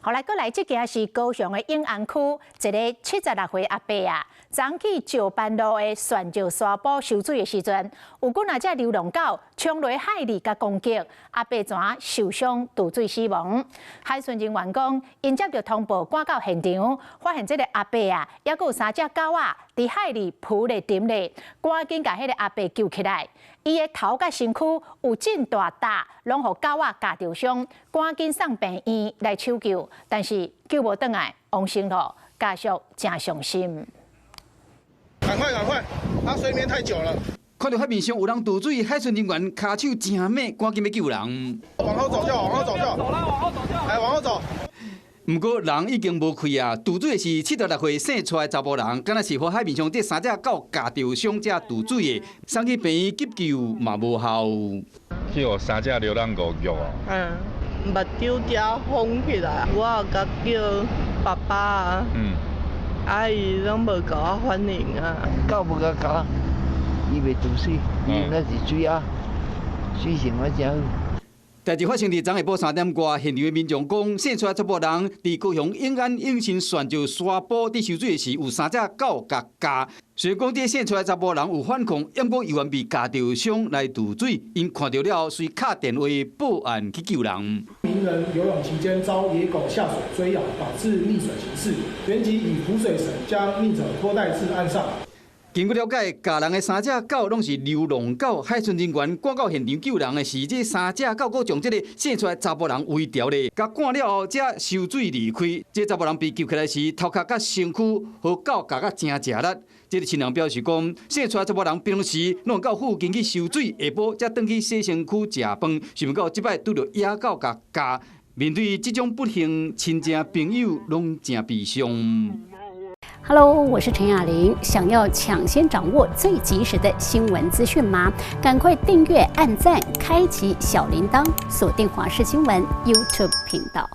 好來，閣來這件是高雄的永安區，一个76歲阿伯啊，昨去石斑路的旋石沙埔游水的時陣，有幾若隻流浪狗衝落海裡共攻擊，阿伯怎受傷墮水死亡。海巡人員講，𪜶接著通報趕到現場，發現這个阿伯啊，猶閣有三隻狗仔佇海裡浮咧沉咧，趕緊共彼个阿伯救起來。伊的頭佮身軀有真大笪，攏予狗仔咬著傷，趕緊送病院來搶救，但是救無轉來，往生囉，家屬誠傷心。趕快趕快，他睡眠太久了。看著海面上有人墮水，海巡人員跤手誠猛，趕緊欲救人。往後走就往後走就，走啦，往後走就，來往後走。毋過人已經無氣啊！墮水的是76歲姓蔡的查埔人，敢若是予海面上這三隻狗咬著傷才墮水的，送去病院急救嘛無效。去予三隻流浪狗咬啊！嗯，目睭遮紅起來，我也共叫爸爸啊，啊伊攏無共我反應啊。狗無共咬，伊袂墮水，伊那是水鴨，水性我誠好。代誌發生佇昨下晡3點外，現場的民眾講，姓蔡查埔人佇高雄永安永新旋石沙埔佇游水時，有三隻狗共咬。雖然講這姓蔡查埔人有反抗，毋過猶原被咬著傷來墮水，𪜶看著了後，隨敲電話報案去救人。名人游泳期間遭野狗下水追咬，導致溺水情事，旋即以浮水繩將溺者拖帶至岸上。根據了解，咬人的三隻狗攏是流浪狗。海巡人員趕到現場救人的時，這三隻狗閣將這个姓蔡的查埔人圍牢咧，共趕了後才游水離開。這查埔人被救起來時，頭殼佮身軀予狗咬甲誠食力。這个親人表示講，姓蔡查埔人平常時攏會到附近去游水，下晡才轉去洗身軀食飯，想袂到這擺拄著野狗共咬。面對這種不幸，親情朋友攏誠悲傷。 Hello，我是陳雅玲。想要搶先掌握最及時的新聞資訊嗎？趕快訂閱、按讚、開啟小鈴鐺，鎖定華視新聞 YouTube 頻道。